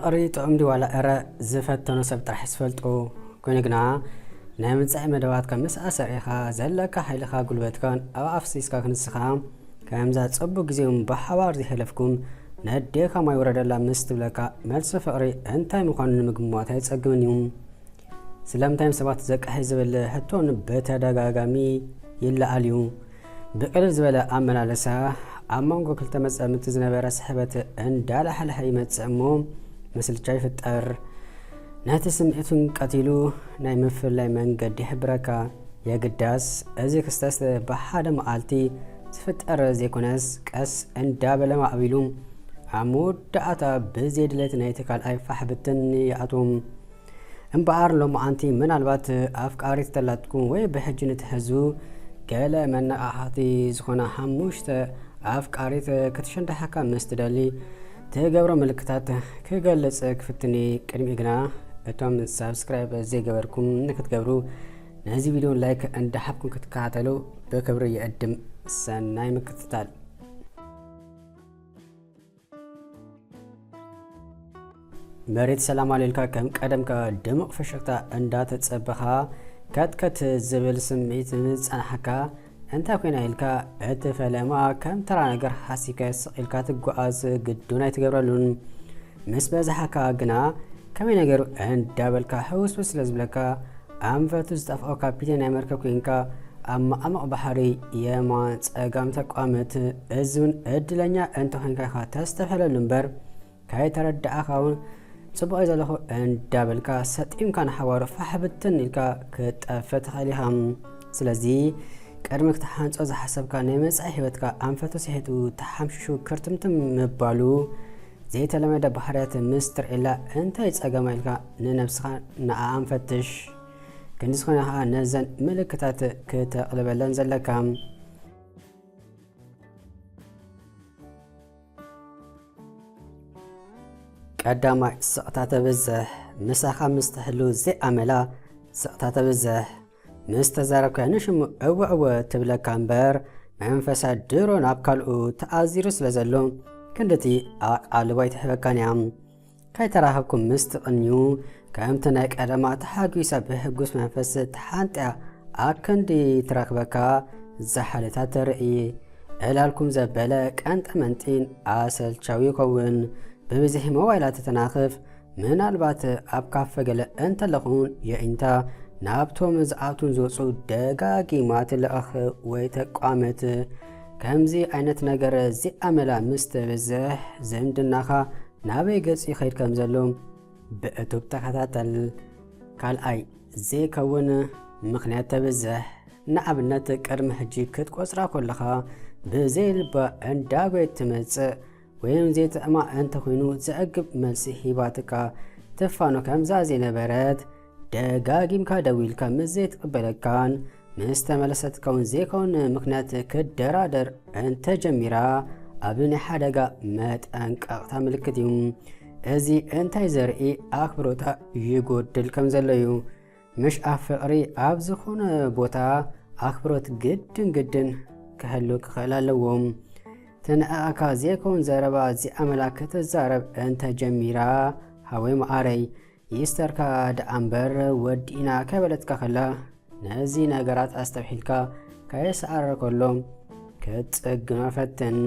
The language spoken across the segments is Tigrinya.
ፍቕሪ ጥዑም ድዩ ዋላ እረ ዝፈተኖ ሰብ ጥራሕ ዝፈልጦ። ኮይኑ ግና ናይ ምንጻይ መደባትካ ምስ ኣሰሪዕኻ ዘለካ ሓይልኻ ጉልበትካን ኣብ ኣፍሲስካ ክንስኻ ከምዛ ጽቡቕ ግዜውን ብሓባር ዝሕለፍኩም ነዴኻ ማይ ወረደላ ምስ ትብለካ መልሲ ፍቕሪ እንታይ ምዃኑ ንምግማት ኣይጸግምን እዩ። ስለምንታይ ሰባት ዘቃሒ ዝብል ሕቶን ብተደጋጋሚ ይለዓል እዩ። ብቅልል ዝበለ ኣመላለሳ ኣብ መንጎ ክልተ መጻምድቲ ዝነበረ ስሕበት እንዳላሓለሐ ይመጽእ እሞ ምስልቻ ይፍጠር። ነቲ ስምዒቱን ቀቲሉ ናይ ምፍላይ መንገዲ ይሕብረካ። የግዳስ እዚ ክስተት ብሓደ መዓልቲ ዝፍጠር ዘይኮነስ ቀስ እንዳበለ ማዕቢሉ ኣብ መወዳእታ ብዘይድሌት ናይቲ ካልኣይ ፋሕብትን ይኣትዎም። እምበኣር ሎማዓንቲ ምናልባት ኣፍቃሪት ተላትኩም ወይ ብሕጂ ንትሕዙ ገለ መነቓቓሕቲ ዝኾና ሓሙሽተ ኣፍቃሪት ክትሸንዳሓካ ምስ ትደሊ ትገብሮ ምልክታት ክገልጽ ክፍትኒ። ቅድሚ ግና እቶም ሳብስክራይብ ዘይገበርኩም ንክትገብሩ ነዚ ቪድዮ ላይክ እንዳሓብኩም ክትከታተሉ ብክብሪ ይዕድም። ሰናይ ምክትታል። መሬት ሰላም ኣልዩልካ ከም ቀደምካ ድሙቕ ፍሽኽታ እንዳተጸበኻ ከትከት ዝብል ስምዒት ዝጸናሓካ እንታይ ኮይና ኢልካ እቲ ፈለማ ከም ተራ ነገር ሓሲብካ ስቕ ኢልካ ትጓዓዝ ግዱን ኣይትገብረሉን። ምስ በዛሓካ ግና ከመይ ነገሩ እንዳበልካ ሕውስውስ ስለ ዝብለካ ኣንፈቱ ዝጠፍኦ ካፒቴን ናይ መርከብ ኮይንካ ኣብ መዓሙቕ ባሕሪ የማን ጸጋም ተቋምት። እዚ እውን እድለኛ እንተኾይንካ ኢኻ ተስተብሕለሉ እምበር ከይተረዳእኻ እውን ጽቡቕ እየ ዘለኹ እንዳበልካ ሰጢምካ ንሓዋሩ ፋሕ ብትን ኢልካ ክትጠፍእ ትኽእል ኢኻ። ስለዚ ቅድሚ ክትሓንጾ ዝሓሰብካ ናይ መጻኢ ህይወትካ ኣንፈቱ ስሒቱ ተሓምሽሹ ክርትምትም ምባሉ ዘይተለመደ ባህርያት ምስ ትርእየላ እንታይ ጸገማ ኢልካ ንነብስኻ ንዓኣን ፈትሽ። ክንዲ ዝኾነ ኸኣ ነዘን ምልክታት ክተቕልበለን ዘለካ። ቀዳማይ፣ ስቕታ ተብዝሕ። ምሳኻ ምስ ትሕሉ ዘይኣመላ ስቕታ ተብዝሕ። ምስ ተዛረብካያ ንሽሙ እወ እወ ትብለካ እምበር መንፈሳ ድሮ ናብ ካልኡ ተኣዚሩ ስለ ዘሎ ክንድቲ ኣቓልቦ ኣይትሕበካን እያ። ከይተራኸብኩም ምስ ትቕንዩ ከምቲ ናይ ቀደማ ተሓጒሳ ብሕጉስ መንፈስ ተሓንጥያ ኣብ ክንዲ ትረኽበካ ዛሓለታ ተርኢ። ዕላልኩም ዘበለ ቀንጠመንጢን ኣሰልቻዊ ይኸውን። ብብዝሒ ሞባይላት ተተናኽፍ ምናልባት ኣብ ካፈ ገለ እንተለኹን የዒንታ ናብቶም ዝኣቱን ዝወፁ ደጋጊማ ትልእኽ ወይ ተቋምት። ከምዚ ዓይነት ነገር ዚኣመላ ምስ ትብዝሕ ዝምድናኻ ናበይ ገፂ ይኸይድ ከም ዘሎ ብእቱብ ተኸታተል። ካልኣይ ዘይከውን ምኽንያት ተብዝሕ። ንኣብነት ቅድሚ ሕጂ ክትቆፅራ ከለኻ ብዘይልባ እንዳጎየት ትመፅእ ወይም ዘይጥዕማ እንተኾይኑ ዘዕግብ መልሲ ሂባትካ ትፋኖ ከምዛ ዘይነበረት ደጋጊምካ ደዊልካ ምስ ዘይትቕበለካን ምስ ተመለሰትካ እውን ዘይከውን ምኽንያት ክደራደር እንተጀሚራ ኣብ ናይ ሓደጋ መጠንቀቕታ ምልክት እዩ። እዚ እንታይ ዘርኢ ኣኽብሮታ ይጎድል ከም ዘሎ እዩ። ምሽ ኣብ ፍቕሪ ኣብ ዝኾነ ቦታ ኣኽብሮት ግድን ግድን ክህሉ ክኽእል ኣለዎ። ትንዕኣካ ዘይከውን ዘረባ ዚኣመላ ክትዛረብ እንተ ጀሚራ ሃወይ መዓረይ ይስተርካ ደኣ እምበር ወዲእና ከበለትካ ከላ ነዚ ነገራት ኣስተብሒልካ ከየሰዓረ ከሎ ክትጽግኖ ፈትን።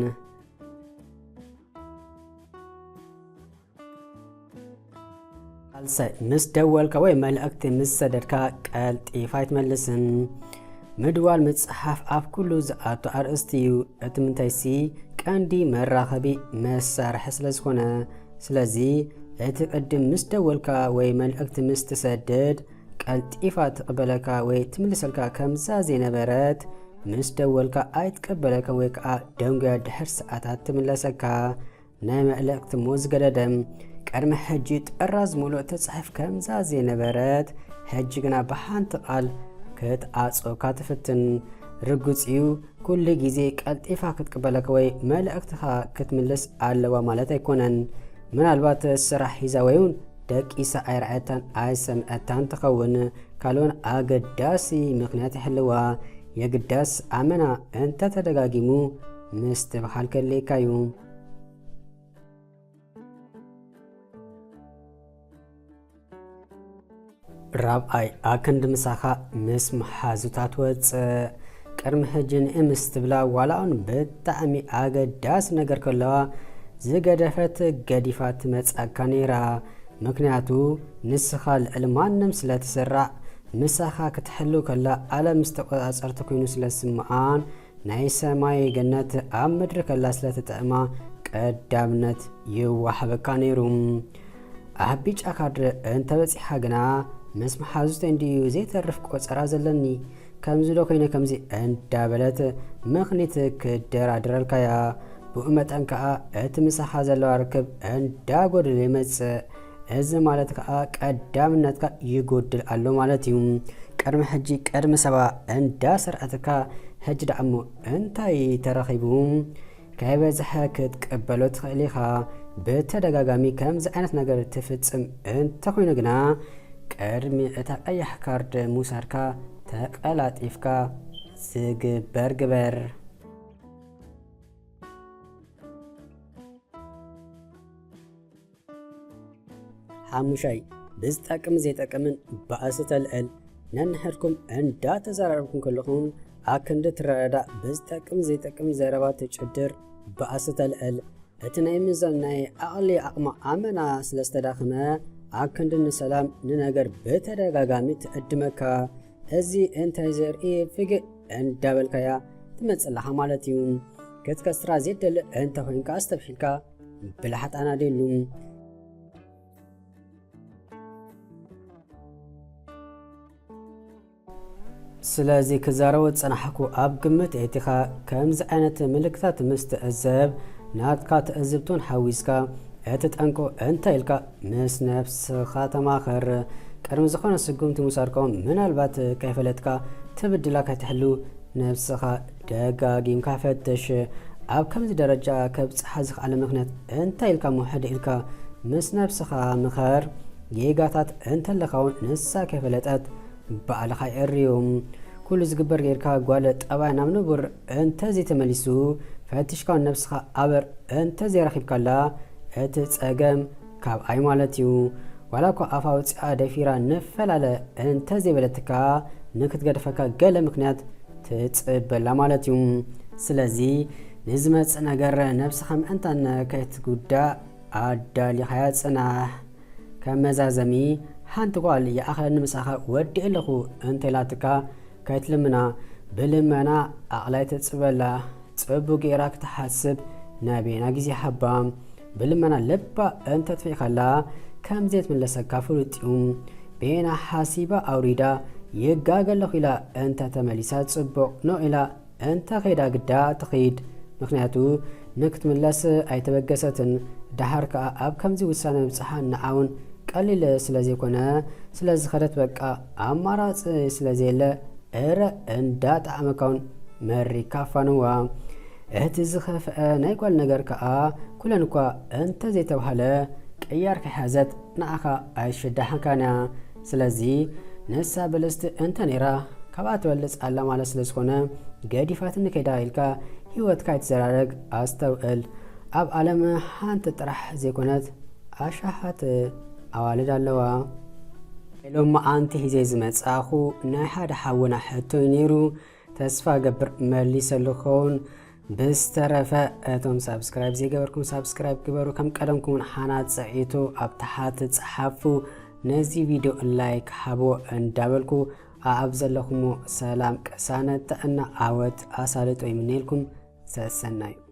ሳልሳይ፣ ምስ ደወልካ ወይ መልእኽቲ ምስ ሰደድካ ቀልጢፋ ኣይትመልስን። ምድዋል ምጽሓፍ ኣብ ኩሉ ዝኣቱ ኣርእስቲ እዩ። እቲ ምንታይሲ ቀንዲ መራኸቢ መሳርሒ ስለ ዝኾነ። ስለዚ እቲ ቅድም ምስ ደወልካ ወይ መልእኽቲ ምስ ትሰድድ ቀልጢፋ ትቕበለካ ወይ ትምልሰልካ ከምዛ ዘይነበረት ምስ ደወልካ ኣይትቀበለካ ወይ ከዓ ደንጉያ ድሕር ሰዓታት ትምለሰካ። ናይ መልእኽቲ ሞት ዝገደደ። ቅድሚ ሕጂ ጥራዝ ሙሉእ ትጽሕፍ ከምዛ ዘይነበረት፣ ሕጂ ግና ብሓንቲ ቃል ክትዓጾካ ትፍትን። ርግጽ እዩ፣ ኩሉ ግዜ ቀልጢፋ ክትቅበለካ ወይ መልእኽትኻ ክትምልስ ኣለዋ ማለት ኣይኮነን። ምናልባት ስራሕ ሒዛ ወይ እውን ደቂሳ ኣይረኣየታን ኣይሰምዐታን ትኸውን። ካልኦን ኣገዳሲ ምኽንያት ይሕልዋ። የግዳስ ኣመና እንተተደጋጊሙ ምስትብሃል ከድልየካ እዩ። ራብኣይ፣ ኣክንዲ ምሳኻ ምስ መሓዙታ ትወፅእ። ቅድሚ ሕጂ ንእምስ ትብላ ዋላ እውን ብጣዕሚ ኣገዳሲ ነገር ከለዋ ዝገደፈት ገዲፋ ትመፅኣካ ነይራ። ምክንያቱ ንስኻ ልዕሊ ማንም ስለ ትስራዕ፣ ምሳኻ ክትሕሉ ከላ ዓለም ምስ ተቆፃፀርቲ ኮይኑ ስለ ዝስምዓን ናይ ሰማይ ገነት ኣብ ምድሪ ከላ ስለ ትጥዕማ ቀዳምነት ይወሃበካ ነይሩ። ኣብ ቢጫ ካርድ እንተበፂሓ ግና ምስ መሓዙተይ እንድዩ ዘይተርፍ ቆፀራ ዘለኒ፣ ከምዚ ዶ ኮይነ ከምዚ እንዳበለት ምኽኒት ክደራድረልካያ። ብኡ መጠን ከኣ እቲ ምሳኻ ዘለዋ ርክብ እንዳጎደለ ይመጽእ። እዚ ማለት ከኣ ቀዳምነትካ ይጎድል ኣሎ ማለት እዩ። ቅድሚ ሕጂ ቅድሚ ሰባ እንዳሰርዐትካ፣ ሕጂ ደኣ እሞ እንታይ ተረኺቡ? ከይበዝሐ ክትቅበሎ ትኽእል ኢኻ። ብተደጋጋሚ ከምዚ ዓይነት ነገር ትፍጽም እንተኾይኑ ግና፣ ቅድሚ እታ ቀያሕ ካርድ ምውሳድካ ተቐላጢፍካ ዝግበር ግበር። ሓሙሻይ፣ ብዝጠቅም ዘይጠቅምን ባእሲ ተልዕል። ነንሕድኩም እንዳተዘራረብኩም ከለኹም ኣክንዲ ትረዳዳእ፣ ብዝጠቅም ዘይጠቅም ዘረባ ትጭድር፣ ባእሲ ተልዕል። እቲ ናይ ምዛን ናይ ዓቕሊ ዓቕማ ኣመና ስለ ዝተዳኸመ፣ ኣክንዲ ንሰላም ንነገር ብተደጋጋሚ ትዕድመካ። እዚ እንታይ ዘርኢ ፍግእ እንዳበልካያ ትመጽእ ኣለኻ ማለት እዩ። ክትከስራ ዘይትደሊ እንተ ኾይንካ ኣስተብሒልካ ብልሓት ኣናድየሉ። ስለዚ ክዛረቦ ዝጸናሕኩ ኣብ ግምት ኣእቲኻ፣ ከምዚ ዓይነት ምልክታት ምስ ትዕዘብ፣ ናትካ ትዕዝብቱን ሓዊስካ እቲ ጠንቁ እንታይ ኢልካ ምስ ነብስኻ ተማኸር። ቅድሚ ዝኾነ ስጉምቲ ምውሳድካ እውን ምናልባት ከይፈለጥካ ትብድላ ከይትሕሉ ነብስኻ ደጋጊምካ ፈትሽ። ኣብ ከምዚ ደረጃ ከብጽሓ ዝኸኣለ ምኽንያት እንታይ ኢልካ እሞ ሕድእ ኢልካ ምስ ነብስኻ ምኸር። ጌጋታት እንተለካ እውን ንሳ ከይፈለጠት ባዕልኻ የእርዮም። ኩሉ ዝግበር ጌርካ ጓል ጠባይ ናብ ንቡር እንተዘይተመሊሱ፣ ፈቲሽካ እውን ነብስኻ ኣበር እንተዘይረኺብካላ፣ እቲ ጸገም ካብኣ እዩ ማለት እዩ። ዋላ እኳ ኣፋ ኣውጺኣ ደፊራ ንፈላለ እንተዘይበለትካ፣ ንክትገድፈካ ገለ ምኽንያት ትጽበላ ማለት እዩ። ስለዚ ንዝመጽእ ነገር ነብስኻ ምእንታን ከይትጉዳእ ኣዳሊኻያ ጽናሕ። ከም መዛዘሚ፣ ሓንቲ ጓል ይኣኽለኒ ምሳኻ ወዲኤ ኣለኹ እንተኢላትካ ከይትልምና፣ ብልመና ዓቕላይ ተጽበላ። ጽቡቕ ጌራ ክትሓስብ ናበይና ግዜ ሃባ። ብልመና ልባ እንተጥፊእካላ ከም ዘይትምለሰካ ፍሉጥ እዩ። ቤና ሓሲባ ኣውሪዳ ይጋገ ኣለኹ ኢላ እንተ ተመሊሳ ጽቡቕ፣ ኖእ ኢላ እንተ ኸይዳ ግዳ ትኺድ። ምኽንያቱ ንክትምለስ ኣይተበገሰትን። ደሓር ከኣ ኣብ ከምዚ ውሳነ ምብጽሓ ንዓውን ቀሊል ስለ ዘይኮነ፣ ስለ ዝኸደት በቃ ኣማራጺ ስለ ዘየለ እረ እንዳጠዓመካ እውን መሪካ ኣፋንዋ። እቲ ዝኸፍአ ናይ ጓል ነገር ከኣ ኩለን እኳ እንተ ዘይተባህለ ቅያር ከይሓዘት ንዓኻ ኣይሽዳሓካን እያ። ስለዚ ንሳ ብልጽቲ እንተ ነይራ ካብኣ ትበልጽ ኣላ ማለት ስለ ዝኾነ ገዲፋትኒ ከይዳ ኢልካ ህይወትካ ኣይትዘራረግ፣ ኣስተውዕል። ኣብ ዓለም ሓንቲ ጥራሕ ዘይኮነት ኣሽሓት ኣዋልድ ኣለዋ። ሎማዓንቲ ሒዘ ዝመጻኹ ናይ ሓደ ሓውና ሕቶ እዩ ነይሩ። ተስፋ ገብር መሊሰሉ ክኸውን። ብዝተረፈ እቶም ሳብስክራይብ ዘይገበርኩም ሳብስክራይብ ግበሩ። ከም ቀደምኩም እውን ሓናጽ ጽዒቱ ኣብ ታሕቲ ጸሓፉ። ነዚ ቪድዮ ላይክ ሃብዎ እንዳበልኩ ኣብ ዘለኹሞ ሰላም፣ ቅሳነት፣ ጥዕና፣ ዓወት ኣሳልጦ ይምነየልኩም። ሰሰናዩ።